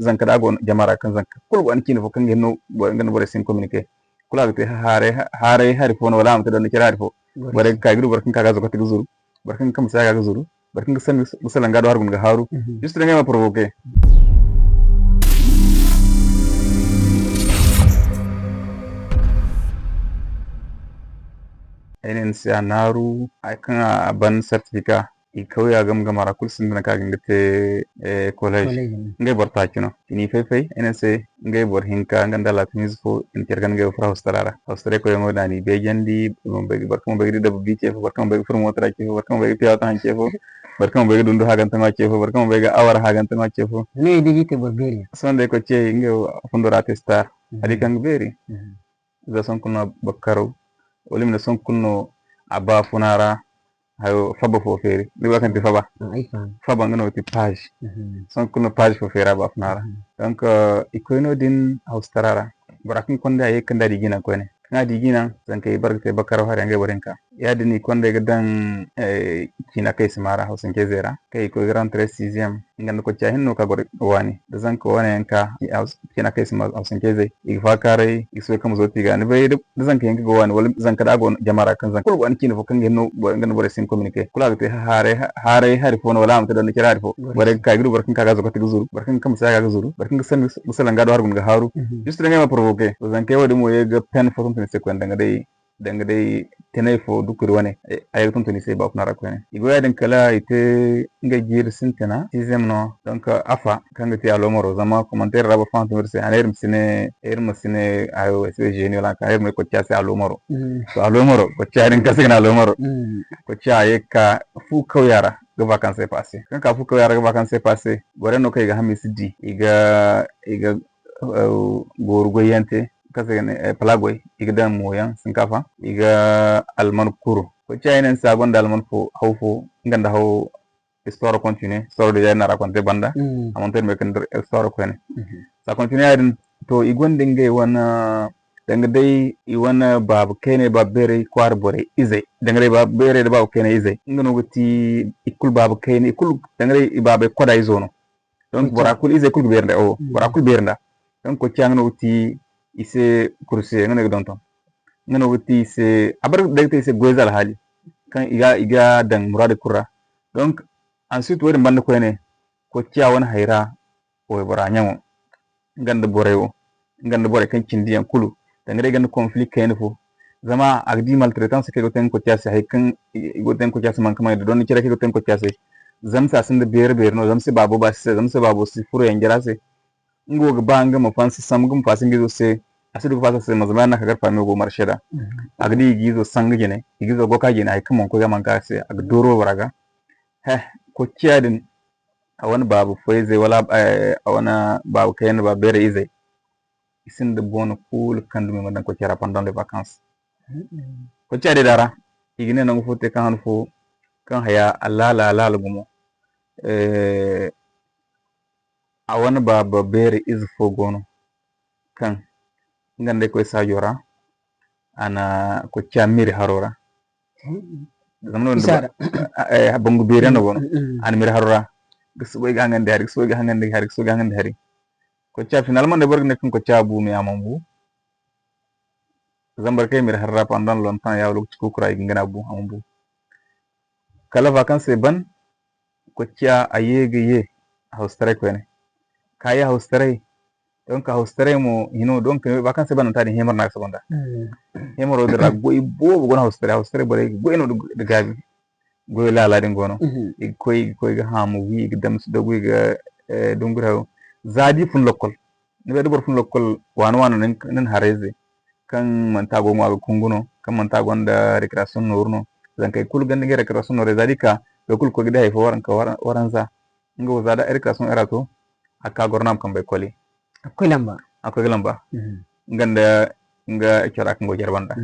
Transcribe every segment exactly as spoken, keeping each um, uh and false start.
zanka da a go jama ra, kaŋ zanka kulu go a na ciine fo, kaŋ ga hin no boro, nga nda borey si hin communiquer. Kulu a ga te haaray, haaray hari fo no, wala a ma te donda care hari fo. Borey ga ka, i ga du boro kaŋ ka ga zokoti ga zuru, boro kaŋ ga kambe se a ga ga zuru, boro kaŋ ga sanni ga salaŋ ga do hari guna ga haaru. Juste da ngey ma provoquer. Ay ne ni se a naaru, ay kaŋ a ban certificat, i kawya gam-gama ra kulu sinda nankaŋ a ga hin ga te, eh, collège. Collège, mm. Ngey boro taaci no. I n'i fay-fay, ay ne ni se, ngey boro hinka, nga nda laatimiize fo, i na care ganda ngey wo furo hawsitara ra. Hawsitaray koyyaŋo din, a n'i beejandi, boro kaŋ mo bay ga di dabba bi ce fo, boro kaŋ mo bay ga furo mooto ra ce fo, boro kaŋ mo bay ga piyaawata haŋ ce fo, boro kaŋ mo bay ga dundu haagantaŋo ce fo, boro kaŋ mo bay ga awara haagantaŋo ce fo. Sohõ day koy ce ngey wo fundo ra a te star. A di kaŋ ga beeri. Za sohõ kulu no a bakkaraw, wala i ma ne sohõ kulu no a baafuna ra hayo, faba fo feeri. Ni ga ba kaŋ ti faba? Faba nga no ga ti page. Sohõ kulu no page fo feeri a baafuna ra. Donc, i koy no-din hawsitara ra. Bora kaŋ konda a ye ga kande a di jiinaŋ koyne. Kaŋ a di jiinaŋ, zankey bare ga te bakkaraw hari, ngey boro hinka. Yaadin i konda ay ga daŋ, eh, ciina kaŋ ay si maa ra, hawsancey zey ra. Kaŋ i koy ga rentré sixième, nga nda kocca hinne no ka goro ga waani. Da zanka wane yaŋ ka, i, haws-, ciina kaŋ ay si maa hawsancey zey. I ga faakaaray, i ga soobay kaŋ ma zooti i ga. Ni bay, da, da zanka yaŋ ka ga waani, wala zanka da a go jama ra, kaŋ zanka kulu go a na ciine fo, kaŋ ga hin no boro, nga nda borey si hin communiquer. Kulu a ga te haaray, haaray hari fo no, wala a ma te donda care hari fo. Borey ga ka, i ga du boro kaŋ ka ga zokoti ga zuru, boro kaŋ ga kambe se a ga ga zuru, boro kaŋ ga sanni ga salaŋ ga do hari guna ga haaru. Juste da ngey ma provoquer. To, zankey wo-din mo ye ga peine fo tonton i se koyne, danga day danga day tenay fo dukuri wane, eh, ay ga tonton i se baafuna ra koyne. I go yaadin kala i te ngey jiiri sintina, sixième no. Donc, afa, kaŋ ga ti aloomaro, zama commentaire ra boro fo hantum iri se, a ne iri ma si ne, iri ma si ne, hayo, ay si bay génie wala haŋ kaŋ, iri ma ne kocca se aloomaro. To, aloomaro, kocca din kaŋ se ga ne aloomaro. Kocca a ye ga ka fu kawya ra ga vacances passé. Kaŋ ka fu kawya ra ga vacances passé, boro yaŋ no kaŋ i ga ham i si di, i ga, i ga, eh, gooru goy yaŋ te. Kaŋ se i ga ne, eh, pala goy, i ga daŋ mooyaŋ, sinkafa, i ga alman kuru. Koy ciya i ne ni se a gonda alman fo, haw fo, nga nda haw histoire continue, histoire déjà i na a raconter banda, a mana to i ma ye ga kande histoire koyne. Za continue yaadin, to, i gonda ngey wane, danga day i wane baaba kayney, baaba beerey, kwaara borey izey. Danga day baaba beerey nda baaba kayney izey. Nga no ga ti i kulu baaba kayney, i kulu, danga day i baabey koda izo no. Donc, bora kulu izey kulu ga beeri nda, oh, bora kulu beeri nda. Donc, koy ciya nga no ga ti i se kursiye, nga no i ga donton. Nga no ga ti i se, a bare day ga te i se goyze alhaali, kaŋ i ga, i ga daŋ muraadi kulu ra. Donc, ensuite, wo-din banda koyne, koy ciya wane hayra, waybora ɲaŋo, nga nda borey wo, nga nda borey kaŋ cindi yaŋ kulu, danga day i gonda conflit kayna fo. Zama a ga di maltraitance kaŋ i go ga te nga koy ciya se, hay kaŋ i go ga te nga koy ciya se, manka mana da donda care kaŋ i go ga te nga koy ciya se. Zama se a sinda beeri-beeri no, zama se baabo ba si se, zama se baabo si furo yaŋ jara se. Nga wo ga ba nga ma fansi sambu, nga ma faasa nga izo se. A si du ga faasa se, ma zama yaŋ no a ka gar faamiyo go marse nd'a. A ga di i ga izo sanga jine, i ga izo goka jine, hay kaŋ mana koy ga mana ka se, a ga dooro waybora ga. Heh, koy ciya din, a wane baaba fo izey wala, eh, a wane baaba kayna, baaba beerey izey, i sinda boono kulu kaŋ dumi ma daŋ koy ciya ra pendant les vacances. Koy ciya din ra, i ga ne nangu fo te kaŋ han fo, kaŋ haya a laala, a laala gumo. Eh, a wane baaba beeri ize fo go no, kaŋ nga nda ay koy saajo ra, a na koy ciya miiri haro ra. Zama no, eh, bangu beeri yaŋ no go no. A na miiri haro ra, ga soobay ga haŋandi hari, ga soobay ga haŋandi hari, ga soobay ga haŋandi hari. Koy ciya finalement day boro ga ne kaŋ koy ciya bu, mais a mana bu. Zama boro kaŋ miiri haro ra pendant longtemps, ya lokaci kuuku ra i ga nga ne a bu, a mana bu. Kala vacances ban, koy ciya a ye ga ye hawsitaray koyne. Ka ye hawsitaray, donc hawsitaray mo hino, donc vacances ban ta din hemar no a ga saba nd'a. Hemaro din ra goy boobo go no hawsitaray, hawsitaray borey ga goy no nda gaabi. Goy laala din go no. I ga koy, i ga koy ga haamu wi, i ga damsi dogu, i ga, eh, dunguri hayo. Za da i fun lokkol, ni bay da boro fun lokkol waano-waano no ni na harayze, kaŋ manti a go mo a ga kungu no, kaŋ manti a gonda récréation nooru no. Zankey kulu gonda ngey récréation noorey, za da i ka, boro kulu ga koy ga di hay fo waranka, waran-, waranza. Nga wo za da récréation heure a to, a ga ka goro no a ma kambey koli. A ga koy lamba. A ga koy ga lamba. Nga nda nga cora kaŋ go jare banda.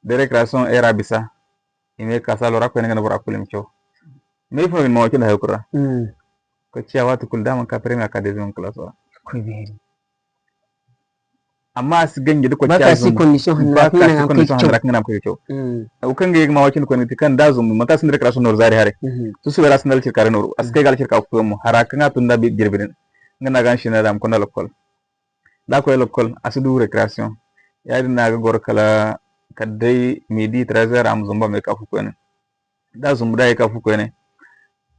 Da récréation heure a bisa, i ma ye ga ka saalo ra koyne, nga nda bora kulu i ma caw. Mais ifo no ga ni ma waakil hayo kulu ra? Koy ciya waati kulu da a mana ka premier, a ka deuxième classe ra. Koy beeri. Amma a si ganji da koy ciya zumbu. Ba ka si condition hanno ra kaŋ ga naŋ a ma koy ga caw. Wo kaŋ ga ye ga ma waakil koyne ga ti kaŋ da a zumbu, manti a sinda récréation nooru zaari haray. Susuwey ra a sinda alcirka nooru. A si kay ga alcirka fo yaŋ mo. Hara kaŋ a tun da jirbi din. nga no a ga hanse no a daŋ a ma konda lokol. Da a koy lokol, a si du récréation. Yaadin no a ga goro kala, kala day midi, treize heures, a ma zumbu a ma ye ka fu koyne. Da a zumbu da a ye ka fu koyne,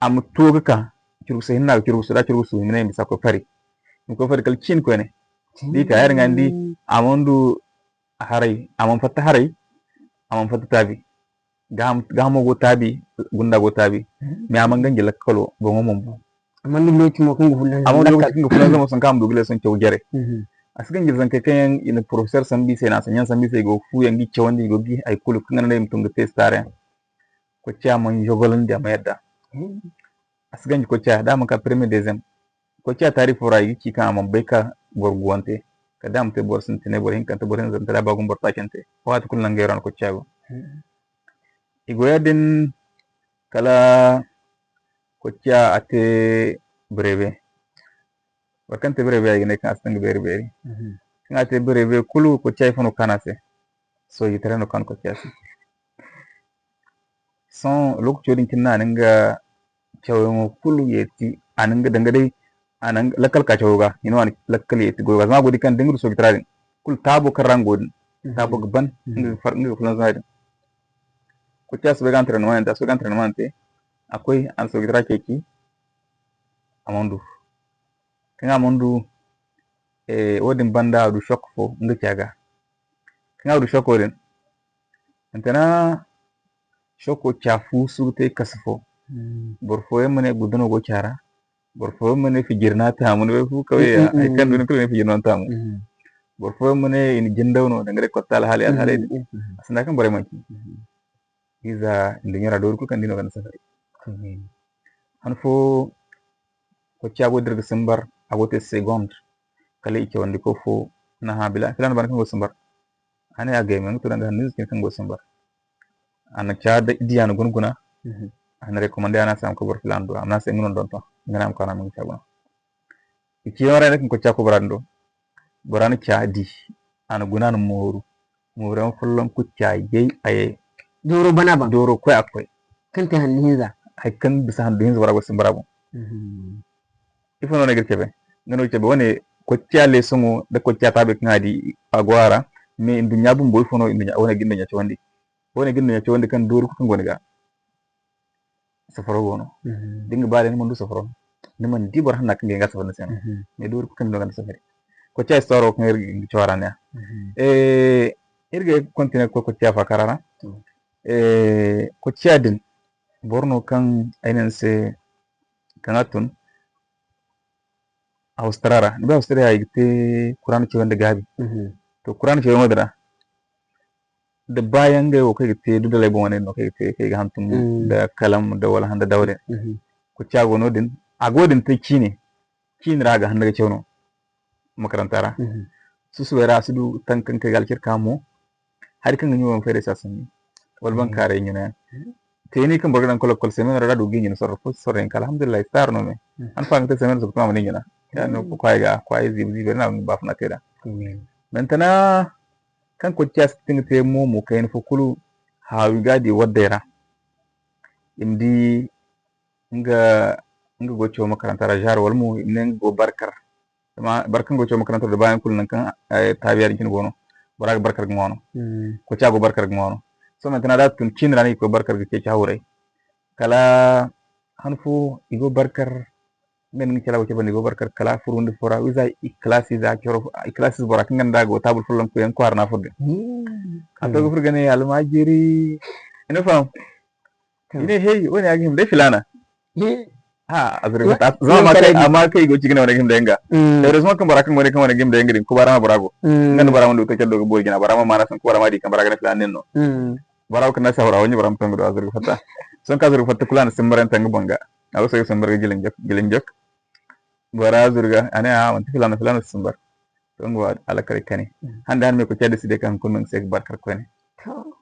a ma to ga ka, curgusu hinne a ga curgusu, da curgusu hinne bisa a koy fari. I ma koy fari kala ciini koyne. Da i ka yaadin ga ni di, a mana du haray, a mana fatta haray, a mana fatta taabi. Gaaham, gaahamo go taabi, gunda go taabi. Mais a mana ganji lakkalo, boŋo mana bu. A mana du lokaci mo kaŋ ga fulanzam lakkal. A mana du lokaci kaŋ ga fulanzam sanka a ma du ga leeson caw jare. A si ganji zankey kaŋ yaŋ i na professeur sambu i se, i na enseignant sambu i se, i go ga fu yaŋ ga i cawandi, i go ga i hay kulu kaŋ ga naŋ day i ma tun ga te star yaŋ. Kocciya mana jogolandi, a ma yadda. A si ganji kocciya, da a mana ka premier, deuxième. Kocciya taari fo ra, i ga ci kaŋ a mana bay ka boro guwante. Kala day a ma te boro sintinay, boro hinkante, boro hinzante, da a ba gumo boro taacante. Waati kulu nangey ra no kocciya go. I go yaadin, kala kocciya a te brevet. Boro kaŋ te brevet, i ga ne kaŋ a si daŋ ga beeri beeri. Kaŋ a te brevet kulu, kocciya ifo no kaanu a se? Soojitaray no kaanu kocciya se. Sohõ lokaco din cine no a na nga cawyaŋo kulu yeeti, a na nga danga day, a na nga lakkal ka cawo ga, i na lakkal yeeti goyo ga. Zama a go ga di kaŋ da nga du soojitara din, kulu taabo kaŋ ra nga go din, taabo ga ban, nga ga far, nga ga fulanzama din. Kocciya soobay ga entraînement yaŋ te, a soobay ga entraînement yaŋ te, a koy, a na soojitara ceeci, a mana du. Kaŋ a mana du, eh, wo-din banda a du choc fo nga ca ga. Kaŋ a du choco din, Maintenant, choco ca fu si ga te kasa fo. Boro fooyaŋ ma ne guddo no go ca ra. Boro fooyaŋ ma ne fijir no a taamu, ni bay fu kawya, hay kaŋ du ni kulu ne fijir no a taamu. Boro fooyaŋ ma ne i na jindaw no, danga day kotta alhaali, alhaaley din. A sinda kaŋ borey mana ci. Iza nduɲɲa ra doori kulu kaŋ ni di no ganda safari. Han fo, kocciya go dira ga simbar, a go te seconde. Kala i cawandi ko fo, na hã bila, filaana bana kaŋ go simbar. A ne a gay me, nga to danga hanno ize cine kaŋ go simbar. A na ca di, a na guna guna. A na recommandé, a na se a ma koy boro filaana do, a ma ne a se nga no donton, nga no a ma ka no a ma nga ca guna. I ci yaŋ ra ne kaŋ kocciya koy bora din do. Bora na ca di, a na guna, a na mooru. Mooru yaŋ folloŋ kulu ca yay a yay. Dooro bana ba? Dooro koy a koy. Kaŋ te handu hinza? Hay kaŋ bisa handu hinza bora go simbar a boŋ. Ifo no no ay ga iri cabe? Nga no cabe wane, kocciya leesoŋo nda kocciya taabey kaŋ a di a go a ra. Mais nduɲɲa bumbo ifo no nduɲɲa, wane ga nduɲɲa cawandi? Wane ga nduɲɲa cawandi kaŋ doori kulu kaŋ go ni ga. Safaro go no. Da ni ga ba day ni mana du safaro, ni mana di boro hanna kaŋ ga hin ga safari ni se no. Mais doori kulu kaŋ ni du ga safari. Kocciya histoire wo kaŋ iri ga caw a ra ne-ya. Eh, iri ga continuer ga koy kocciya faakara ra. Eh, kocciya din, boro no kaŋ ay ne ni se kaŋ a tun Australia ra. Ni bay Australia i ga te Kuraana cawyaŋ nda gaabi. To, Kuraana cawyaŋo din ra, da baayaŋ ngey wo kaŋ i ga te dudaley boŋ wane no kaŋ i ga te, kaŋ i ga hantum da kalam da wala handa dawde. Kocciya go no-din, a go din te ciine. Ciine ra a ga handa ga caw no makaranta ra. Susubay ra a si du taŋ kaŋ kay ga alcirka mo. Hari kaŋ ga ɲuna wane fayda si a sanni. Wala bankaaray ɲuna yaŋ. Teeni kaŋ boro ga daŋ ga koy lokol semaine ra da a du ga ɲuna sorro fo, sorro hinka, alhamdulillahi, star no me. Han fo a ga te semaine sugu tuma a mana ɲuna. Ya no ga kwaay ga, kwaay ziibi ziibi no a ga baafuna te nd'a. Maintenant, kaŋ kocciya sintin ga te mo, mo kayna fo kulu haawi ga a di waddey ra. I ma di nga, nga go caw makaranta ra, genre, wala mo i ma ne nga go barkar. Zama barkar go caw makaranta ra, da baayaŋ kulu nangu kaŋ, eh, taabiya din cine go no, bora ga barkar ga ŋwa no. Kocciya go barkar ga ŋwa no. Sohõ maintenant da a tun ciine ra no i ga koy barkar ga ceeci hawray. Kala han fo i go barkar, nga nda nga cala go cabe nda i go barkar kala furo nda fo ra, wiiza i classe ize a coro, i classe ize bora kaŋ ganda a go taabul folloŋ koyyaŋ kwaara no a furo din. A to ga furo ga ne almaajiri. I na faham? I ne, hey, wane ya ga hima day filaana. Ha, a zuru ga fatta. Zama a ma kay, a ma kay i go ci ga ne wane ga hima day nga. Heureusement kaŋ bora kaŋ go ne kaŋ wane ga hima day nga din, kubara ma bora go. Nga nda bora mana du to care do ga boori jina, bora ma maana san kubara ma di kaŋ bora ga ne filaana nin no. Bora wo kaŋ na si hawra wani bora ma to nga do a zuru ga fatta. Sohõ kaŋ a zuru ga fatta kulu a na simbar yaŋ taŋ nga boŋ ga. A go sohõ ga simbar ga jilinjok, jilinjok. Bora zuru ga, a ne, a manti filaana, filaana si simbar. To nga wo alakal kani. Hande han me ko cadi si de kaŋ hunkuna no nga se ga barkar koyne.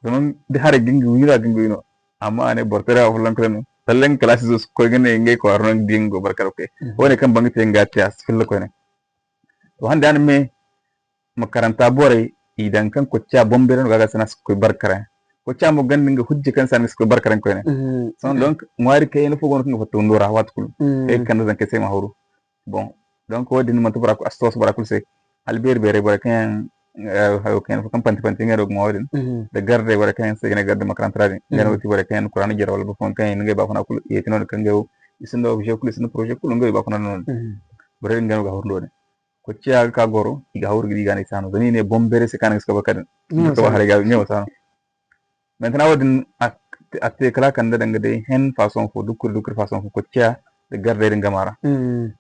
Zama da haray ga nga wi no, a ga nga wi no. Amma a ne boro tara awa folloŋ kala no. Talla nga kalaasi zo si koy ga ne ngey kwaara no nga di nga go barkar koy. Wane kaŋ banga te nga te a si filla koyne. To hande han me makaranta borey i daŋ kaŋ kocciya boŋ beeri no ga ga sanaŋ si koy barkar. Kocciya mo ganda nga hujja kaŋ sanaŋ si koy barkar koyne. Sohõ donc ŋwaari kayna fo go no kaŋ ga fatta windo ra waati kulu. Ay ga kande zankey se ay ma hawru. Bon, Donc, wo-din manti bora kulu, a si to bora kulu se. Hala beeri beerey borey kaŋ yaŋ, eh, hayo kaŋ yaŋ fo kaŋ panti panti ngey no ga ŋwa wo-din. Mhm. Da gardey borey kaŋ yaŋ se i ga ne garde makaranta ra din. Ngey no ga ti borey kaŋ yaŋ na Kuraana jare wala boro fooyaŋ kaŋ yaŋ na ngey baafuna kulu yeeti no-din kaŋ ngey wo. I sinda objet kulu, i sinda projet kulu, ngey baafuna no-din. Mhm. Borey din ngey no ga hawru no-din. Koociya ga ka goro, i ga hawru ga di i ga ne i si a no. Zama i ne boŋ beeri se kaŋ a na ga si ka bakka din. Ngey wo si a no. Maintenant, wo-din a, a te kala a kande danga day hen façon fo, dukkuri, dukkuri façon fo, koociya da gardey din game ra. Mm.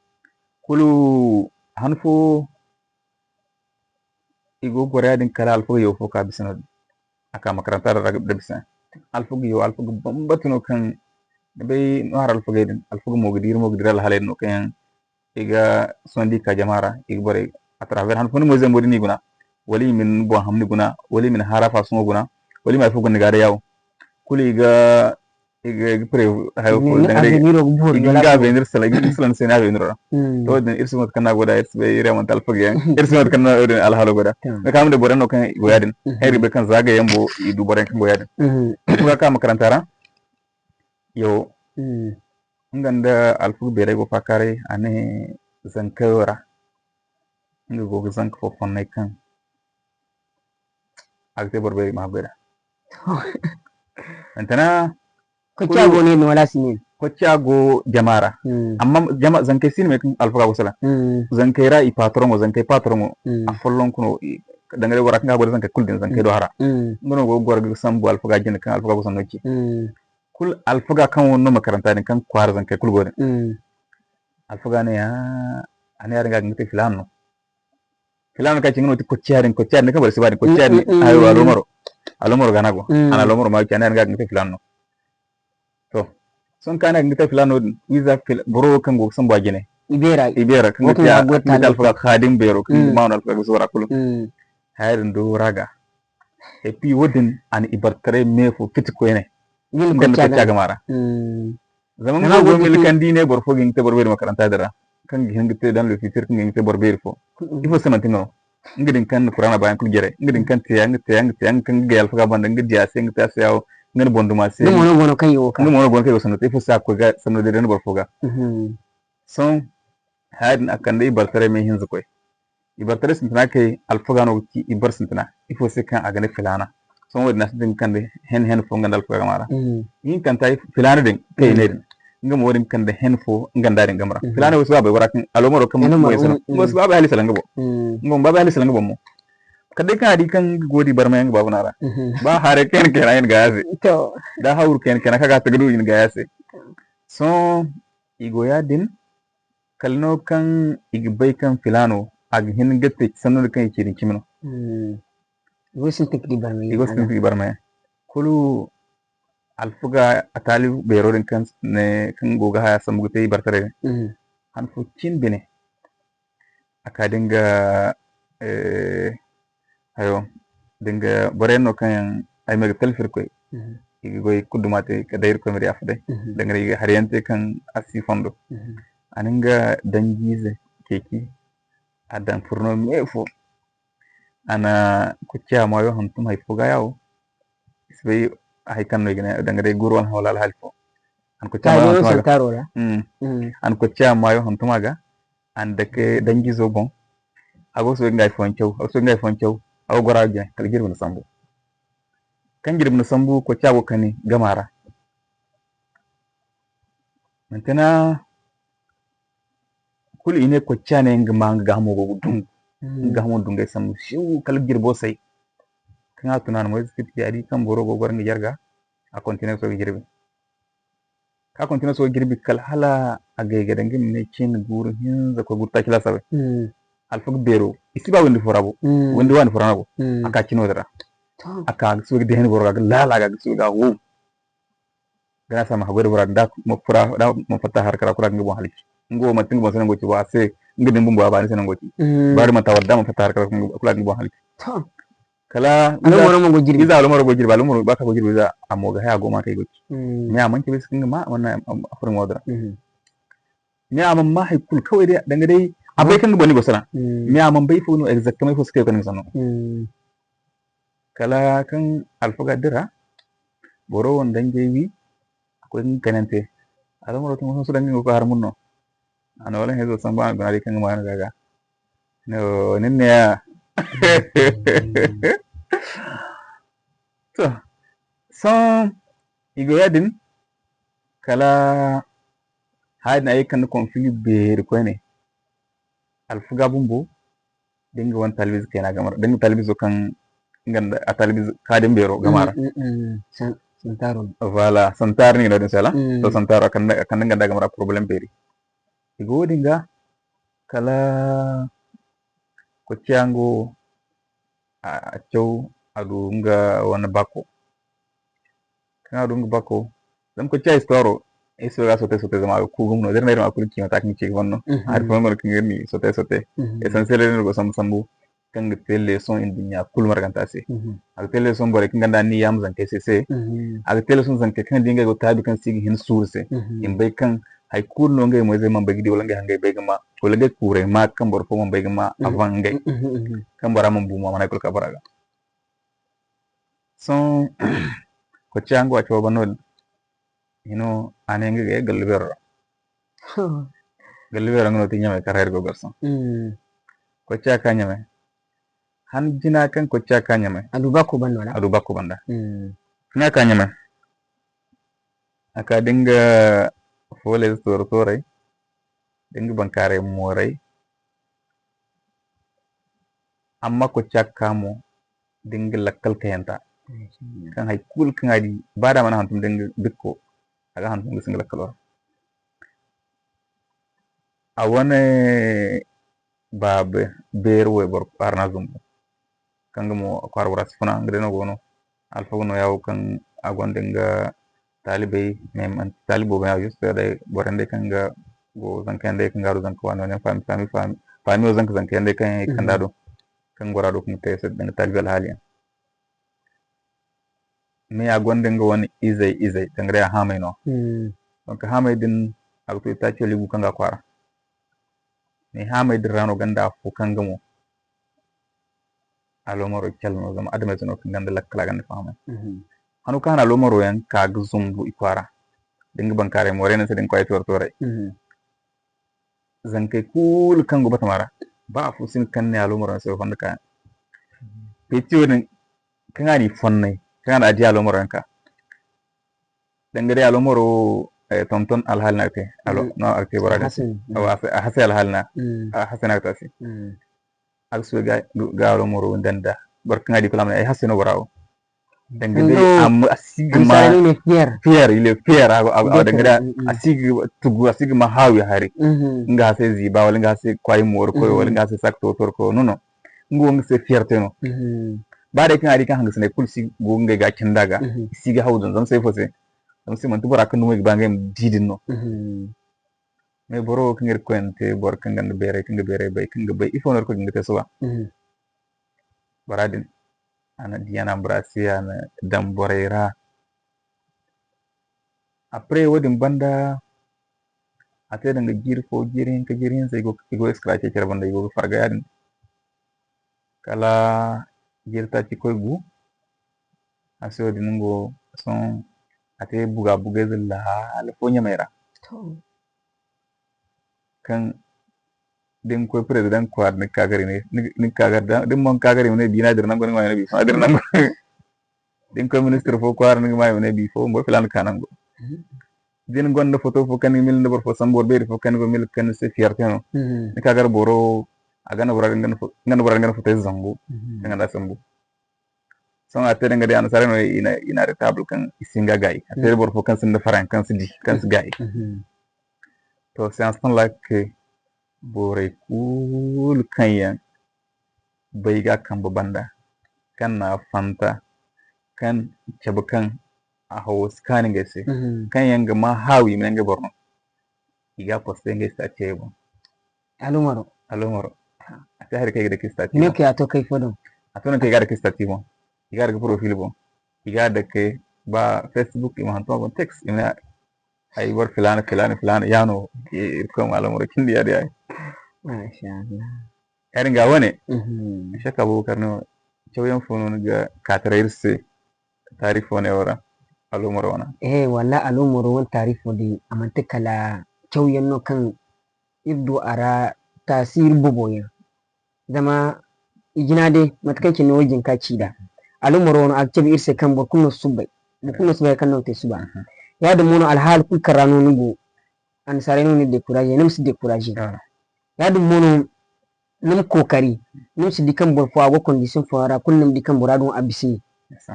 Kulu han fo i go ga goro ya-din kala alfaga yaw fo ka bisa no-din. A ka makaranta ra da bisa. Alfaga yaw, alfaga bambata no kaŋ ni bay no hari alfagey din. Alfaga mo ga dira, mo ga dira alhaaley din no kaŋ yaŋ i ga sohõ da i ka jama ra, i ga borey à travers han fo ni moy zambo din i guna, wala i ma ni boŋ hamni guna, wala i ma ni haara faasuŋo guna, wala i ma hay fo guna ni ga day yawo. Kulu i ga, i ga, i ga pré hayo fo danga day, i ga nga avenir sala, i ga salaŋ se ni avenir ra. Mm. To, wo-din iri si mate kaŋ no a go da, iri si bay iri ya manti alfaga yaŋ, iri si mate kaŋ no wo-din alhaalo go da. Mm. Nga kaŋ a ma ne boro yaŋ no kaŋ i go ya-din. Mm. Iri ga bay kaŋ za ga yaŋ bo i du boro yaŋ kaŋ go ya-din. Mm. Alfaga ka makaranta ra, yo. Mm. Nga nda alfaga beerey go faakaaray, a ne zankayo ra. Nga go ga zanka fo fonnay kaŋ a ga te boro beeri ma haggoy ra. Mantana koociya go ne no wala si ne? Koociya go jama ra. Hmm. Amma jama, zankey si no me kaŋ alfaga go salaŋ. Hmm. Zankey ra i patroŋo, zankey patroŋo, hmm, a folloŋ kuno, i, danga day bora kaŋ ga haggoy da zankey kulu din, zankey do hara. Hmm. Nga no go ga goro ga sambu alfaga jine kaŋ alfaga go sanno ci. Hmm. Kulu alfaga kaŋ wo no makaranta din kaŋ kwaara zankey kulu go din. Mm. Alfaga ne, ah, a ne ya-din ga, ga nga te filaana no. Filaana kaŋ ci nga no ti koociya din, koociya din kaŋ boro si ba din, koociya din, mm, mm, ayo, mm, alomaro. Alomaro ga no a go. Mm. A na alomaro ma ci, a ne ya-din ga, ga nga te filaana no. To, sohõ kaŋ a ne ya-din ga nga te filaana no din, wiiza fil-, boro wo kaŋ go ga sambu a jine. I beera. I beera, kaŋ ga ti alfaga Xaadim beero, kaŋ ga, mm, maanu alfaga ga soora kulu. Mm. Haya din do ra ga. Et puis, wo-din, a na ibartaray me fo fiti koyne. Nga nda koociya game ra. Mm. Zama nga go ga milkan da i ne boro fo ga hin ga te boro beeri makaranta din ra, kaŋ ga hin ga te dans le futur, kaŋ ga hin ga te boro beeri fo. Mm-mm. Ifo se manti nga no? Nga din kaŋ na Kuraana baayaŋ kulu jare, nga din kaŋ te ya, nga te ya, nga te ya, nga kaŋ ga gay alfaga banda, nga di a se, nga te a se yawo, nga na boŋ duma se. Nga mo no go no kaŋ i go ga sanno te, ifo se a ga koy ga sanno day da boro fo ga? Mhm. Sohõ, haya din a kande ibartaray me hinza koy. Ibartaray sintina kay alfaga no ga ci ibar sintina. Ifo se kaŋ a ga ne filaana? Sohõ wo-din a sintin ga kande hen, hen fo nga nda alfaga game ra. Mm. Ihinkanta filaana din kaŋ i ne din. Nga mo wo-din kande hen fo nga nda din game ra. Mm. Filaana wo si ba bay bora kaŋ alomaro kaŋ mo i se no. Mm. Nga wo si ba bay hala i salaŋ nga boŋ. Mm. Nga mo ba bay hala i salaŋ nga boŋ mo. Kala day kaŋ a di kaŋ nga go da i barmay nga baafuna ra. Mhm. Ba haray kayna kayna i na gay a se. To. Da hawru kayna kayna kaŋ a ga a taga du i na gay a se. Sohõ i go ya-din, kala no kaŋ i ga bay kaŋ filaano, a ga hin ga te sanno din kaŋ i ci din cimi no. Hmm. I go sintin ga di barmay. I go sintin ga di barmay. Kulu alfaga a taalibi beero din kaŋ ne, kaŋ go ga haya sambu ga te ibartaray din. Hmm. Han fo cin bine, a ka da nga, eh, hayo, da nga boro yaŋ no kaŋ yaŋ ay ma ga talfi Irkoy. Mhm. I ga goy kulu duma te kala day Irkoy ma di afo day. Mhm. Danga day i ga hari yaŋ te kaŋ a si fondo. Mhm. A na nga danjiize ceeci, a daŋ furno me fo. A na koociya maayo hantum hay fo ga yawo. I si bay hay kaŋ no i ga ne, danga day guru wala, wala alhaali fo. A na koociya maayo hantum a ga. Mm. Mm. A na koociya maayo hantum a ga. A na dake danjiizo boŋ. A go ga soobay ga nga hay fooyaŋ caw, a go ga soobay ga nga hay fooyaŋ caw. A go ga goro a jine kala jirbi na sambu. Kaŋ jirbi na sambu, koociya go ga kani gama ra. Manti na kulu i ne koociya ne nga ma nga gaahamo go ga dungu. Mm. Nga gaahamo dungay sambu siw kala jirbo say. Kaŋ a tun a na moy ziti a di kaŋ boro go ga goro nga jarga, a kontinay ga soobay ga jirbi. Ka kontinay ga soobay ga jirbi kala hala a gay ga daŋ nga ma ne cin guuru hinza koy guuru taaci laasabay. Mm. Alfaga beero, i si ba windi fo ra bo. Mm. Windi waani fo ra no a go. Mm. A ka cino din ra. To. A ka ga soobay ga deeni boro ga, ga laala ga, ga soobay ga wow. Gana sama haggoy da bora da ma fura, da ma fatta haraka ra kulu a ga nga boŋ halaci. Nga wo manti nga boŋ se no nga go ci bo, a se nga din bumbo a baani se no nga go ci. Mm. Bari manti a wadda ma fatta haraka ra kulu a ga nga boŋ halaci. To. Kala alomaro mo go jirbi. Iza alomaro go jirbi, alomaro ba ka go jirbi iza a mo ga haya go ma kay go ci. Mm. Me a man ci bay se kaŋ ga ma wannan a furin wadra. Mm. Me a man ma hay kulu kawai dai danga dai a bai kaŋ ga boni go sara. Mm. Me a man bai fo no exactement fo se kay kaŋ ga sanno. Mm. Kala kaŋ alfaga dira, boro wo nda ngey wi, a koy ga nga kanante. Almaro tun soso danga nga koy har munno. A na wala hẽezo sambu, a na guna day kaŋ ga ma no ga ga. No, nin ne ya. To, sohõ, i go yaadin, kala haya din a ye ga kande conflit beeri koyne. Alfaga bumbo, da nga wane talibiize kayna game ra, da nga talibiizo kaŋ nga nda a talibiize kaadin beero game ra. Mm, mm, mm. San-, Santaro no. Voilà, Santaro no i ga ne wo-din se, wala? Mm. To, Santaro, a kande, a kande nga nda game ra problème beeri. I go wo-din ga, kala Kocciya nga wo, a, a caw, a du nga wane bako. Kaŋ a du nga bako, zama Kocciya histoire, iri si ga sote sote zama a ga ku gumo no. Da iri na iri ma kulu ci mate kaŋ ci ga ban no. Mhm. Hari fooyaŋ go no kaŋ iri na i sote sote. Mhm. Essentiel iri na go sambu sambu kaŋ ga te leçon nduɲɲa kulu marganta se. Mhm. A ga te leçon borey kaŋ gonda anniya ma zankey se se. Mhm. A ga te leçon zankey kaŋ di ngey go taabi kaŋ si ga hin suuru se. Mhm. I ma bay kaŋ hay kulu no ngey mo-izey mana bay ga di, wala ngey hangey bay ga ma, wala ngey kuurey ma kaŋ boro fo mana bay ga ma, mhm, avant ngey. Mhm, mhm. Kaŋ bora mana bu mo, a mana hay kulu ka bora ga. Sohõ, Kocciya nga wo a caw ban no-din. Hino, a ne nga ga ye gallu beero ra. Gallu beero nga no ti Ɲamay kaŋ ra iri go ga goro sohõ. Mm. Kocciya ka Ɲamay. Han jina kaŋ Kocciya ka Ɲamay. A du bako banda, wala? A du bako banda. Mm. Kaŋ a ka Ɲamay, a ka da nga fooleyze tooro-toorey, da nga bankaaray moorey. Amma Kocciya ka mo da nga lakkal kayanta. Mm. Kaŋ hay kulu kaŋ a di, ba da a mana hantum da nga bikko, a ga hantum ga si nga lakkalo ra. A wane baaba beeri wayboro kwaara no a zumbu, kaŋ nga mo kwaara bora si funa, nga day no go no. Alfaga nooya wo kaŋ a gonda nga taalibey, mais manti taalibo boobo yaŋ, juste day boro yaŋ day kaŋ ga go zanka yaŋ day kaŋ ga du zanka waani waani yaŋ, faami, faami, faami, faamiyo zanka zanka yaŋ day kaŋ yaŋ i kand'a do, kaŋ goro a do kaŋ ga te ay se danga taalibi alhaali yaŋ. Mais a gonda nga wane izey, izey, danga day a haamay no. Hmm. Donc haamay din, a ga to itaaci wala igu kaŋ ga a kwaara. Mais haamay din ra no gonda afo kaŋ nga mo aloomaro cale no, zama adamayze no kaŋ gonda lakkal, a gonda fahamay. Mhm. Hano kaŋ a na aloomaro yaŋ ka ga zumbu i kwaara, da nga bankaaray moorey no se da nga kwaay tooro-toorey. Mhm. Zankey kulu kaŋ go batama ra, ba afo si hin kaŋ ne aloomaro yaŋ se wo fonda kaayaŋ. Feeti wo-din, kaŋ a n'i fonnay, kaŋ a na a di aloomaro yaŋ ka. Danga day aloomaro wo, eh, tonton alhaali no a ga te. Alo-, mm, no a ga te bora din se. Hasay, mm. Awa, a hasay alhaali no. Mm. A hasay no a ga te a se. Mm. A ga soobay ga, ga aloomaro wo nda nda. Boro kaŋ a di kulu a ma ne, ay hasay no bora wo. Danga day, a si ga ma fier, il est fier, a, a, danga day, mm, mm, a si ga tugu, a si ga ma haawi hari. Mhm. Nga hasay ziiba, wala nga hasay kwaay mooro koyo, wala nga hasay saaka tooro-tooro koyo, no, no. Nga wo nga se fierté no. Mhm. Ba day kaŋ a di kaŋ hangasinay kulu si go ngey ga cindi a ga, mhm, i si ga haw zama, zama se ifo se? Zama se manti bora kaŋ dumey ga ba ngey ma di din no. Mhm. Mais boro wo kaŋ Irkoy na te, boro kaŋ gonda beeray, kaŋ ga beeray bay, kaŋ ga bay ifo no Irkoy ga nga te suba. Mhm. Bora din, a na di, a na embrasser, a na daŋ borey ra. Après wo-din banda, a te danga jiiri fo, jiiri hinka, jiiri hinza, i go, i go scratcher care banda, i go ga farga yaadin. Kala jiiri taaci koy gu, a se wo-din nga wo, sohõ a te buga-bugayze laala fo Ɲamay ra. To. Kaŋ da ni koy président kwaara, ni ga ka gar i ne, ni, ni ga ka gar da, da ni mana ka gar i ma ne, bi no a dira nango, ni ga ma i ma ne, bi fo no a dira nango. Da ni koy ministre fo kwaara, ni ga ma i ma ne, bi fo, boro filaana ka nango. Mhm. Da ni gonda foto fo kaŋ ni ga mila nda boro fo sambu, boro beeri fo kaŋ ni go ga mila kaŋ ni se fierté no. Mhm. Ni ka gar boro, a gana bora din gana fo-, gana bora din gana foto ize zangu, mhm, kaŋ ganda sambu. Sohõ a te danga day annasaarey no i na, i na retable kaŋ i si hin ga gaayi. A te, mhm, boro fo kaŋ sinda faraŋ, kaŋ si di, kaŋ si gaayi. Mhm. To, c'est en ce temps-là que borey kulu kaŋ yaŋ bay ga kambe banda, kaŋ na fanta, kaŋ cabe kaŋ a hawo si kaanu ngey se, mhm, kaŋ yaŋ ga ma haawi i ma ne ngey boro no, i ga a poste ngey statut boŋ. Alumaro. Alumaro. A te hari kaŋ i ga dake statut boŋ. Hino ke a to kay fo do. A to nangu kaŋ i ga dake statut boŋ. I ga dake profil boŋ. I ga dake ba Facebook, i ma hantum a boŋ text, i ma ne ay boro filaana, filaana, filaana, ya no, Irkoy ma alumaro cindi ya-din ya. Masha Allah. Yaadin ga wane, mhm, Sheikh Abubakar no, cawyaŋ fo no ni ga ka taray iri se taarifo ne wo ra, alumaro wane? Eh, wallahi alumaro wane taarifo din, a manti kala cawyaŋ no kaŋ iri du a ra taasi iri boboyaŋ. Zama i jina day, mate kaŋ cine wo jinka ci nd'a. Alumaro wano a ga cabe iri se kaŋ boro kulu no si subbay. Boro kulu no si bay hari kaŋ no te suba. Yaadin mo no alhaali kulu kaŋ ra no ni go, annasaarey no ni décourager, ni ma si décourager. Yaadin mo no ni ma kookari, ni ma si di kaŋ boro fo a go condition fooyaŋ ra, kulu ni ma di kaŋ bora din a bisa ni.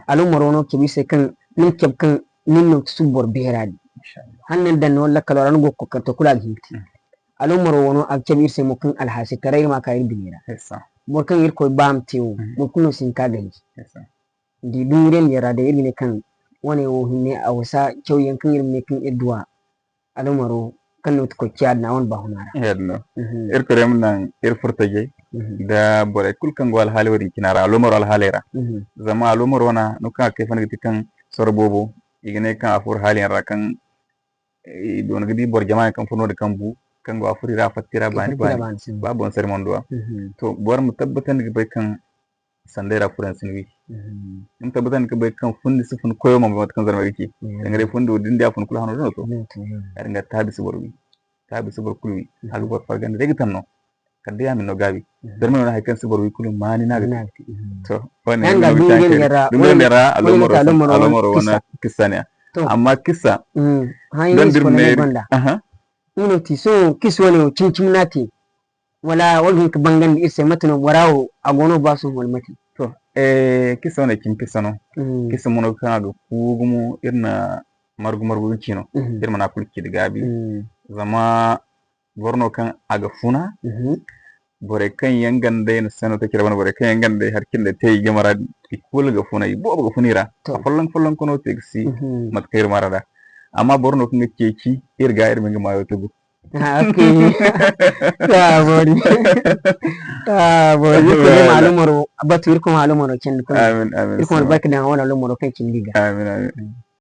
Alumaro no ga cabe iri se kaŋ ni ma cabe kaŋ nin no ga subu boro beera din. Hala ni na daŋ ni wane lakkalo ra ni go ga kookari to kulu a ga hin ga te. Alumaro wano a ga cabe iri se mo kaŋ alhaasitaray iri ma ka iri bine ra. Boro kaŋ Irkoy ba ma te wo, boro kulu no si hin ka ganji. Ni di dumiyandiyaŋ ra day iri ga ne kaŋ wane wo hinne a wasa cawyaŋ kaŋ iri ma ne kaŋ iri duw'a alumaro kaŋ no ti koy ciya din a wane baahuna ra. Yaadin no. Irkoy day ma naŋ iri furtajey nda borey kulu kaŋ go alhaali wo-din cina ra, alumaro alhaaley ra. Zama alumaro wana no kaŋ a kayfandi ga ti kaŋ soro boobo i ga ne kaŋ a furo haaliyaŋ ra kaŋ i doona ga di boro jama yaŋ kaŋ furo no-din kaŋ bu, kaŋ go a furo i ra a fatta i ra baani baani. Ba boŋ sari mana du a. To boro ma tabbatandi ga bay kaŋ sanday ra furayaŋ si ni wi. Ni ma tabbatandi ga bay kaŋ fundi si fun koyo mana bay mate kaŋ zarmey ga ci. Danga day fundi wo da ni di a fun kulu hano da no to. Yaadin ga taabi si boro wi. Taabi si boro kulu wi. Hala boro fargandi day ga taŋ no. Kala day a ma ni no gaabi. Zarmey no hari kaŋ si boro wi kulu maani no a ga te. To wane yaŋ ga dumiyandiyaŋ ra alumaro wane kissa ne. Amma kissa don da iri ma neeri. Nga no ti sohõ kissa wane wo cimi-cimi no a te. Wala wala ga hin ga bangandi iri se mate no bora wo a go no ba sohõ wala mate? To kissa wane cimi kissa no. Kissa mo no kaŋ a ga ku gumo iri na margu-margu ga ci no. Iri mana kulu ci da gaabi. Zama boro no kaŋ a ga funa. Borey kaŋ yaŋ ganda i na sanno te care banda borey kaŋ yaŋ ganda i hari cindi te i jama ra i kulu ga funa i boobo ga funa i ra. Afolloŋ folloŋ kono te ga si mate kaŋ iri mara nd'a. Amma boro no kaŋ ga ceeci iri ga iri ma nga maayo tugu. Iri koy ma alumaro batu iri koy ma alumaro cindi koy. Iri koy ma albarka daŋ a wane alumaro kaŋ cindi ga. Amin amin.